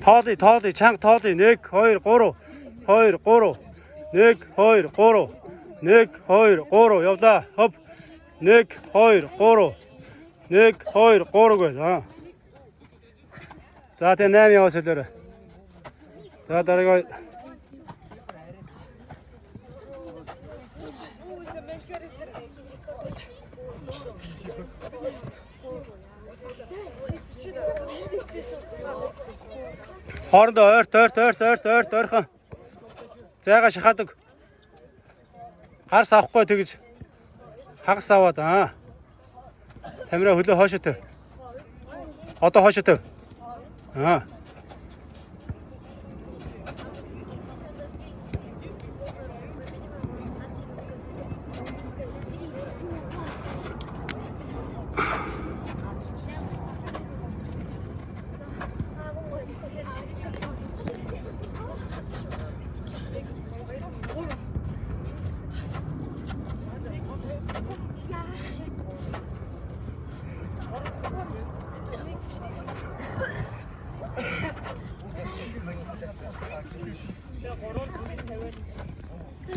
Тоолъё, тоолъё, чанга тоолъё. 1 2 3 2 3 1 2 3 1 2 3 явлаа. Хоп. 1 2 3 1 2 3 гээ. Аа. За тэгээ 8 яваа солиорой. За дараагийн хоорондоо ойрт ойрт ойрт ойрт ойрт ойрхон. Зайгаа шахаадаг. Гарс авахгүй тэгж хагас аваад аа. Тамираа хөлөө хоошоо төв. Одоо хоошоо төв. Аа.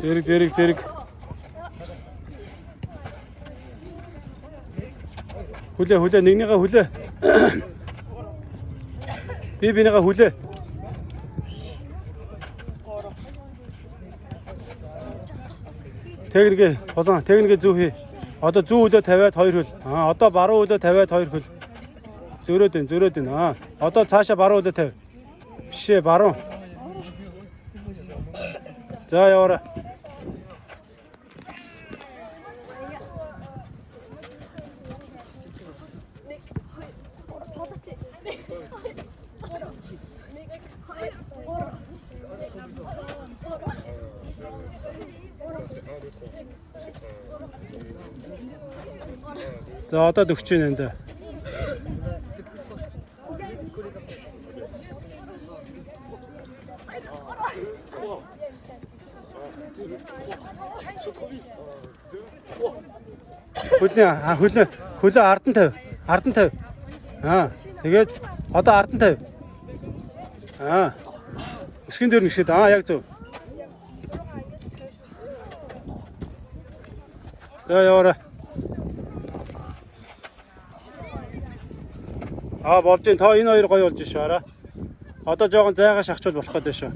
Зэрэг зэрэг зэрэг. Хүлээ хүлээ нэгнийгээ хүлээ. Би бинийгээ хүлээ. Тэгнэгээ болон тэгнэгээ зүү хий. Одоо зүү хөлөө тавиад хоёр хөл. Аа одоо баруун хөлөө тавиад хоёр хөл. Зөрөөд байна, зөрөөд байна. Аа одоо цаашаа баруун хөлөө тавь. Биш ээ, баруун. За яваарай. За одоо төгч байна энэ. Хөлний хөлөө хөлөө ардан тавь. Ардан тавь. Аа тэгээд одоо ардан тавь. Аа. Өсгөн дээр нэгшээд аа яг зөв. За яваарай. Аа болж гин тоо энэ хоёр гоё болж шүү араа. Одоо жоохон зайгаа шахчвал болох гэдэг шүү.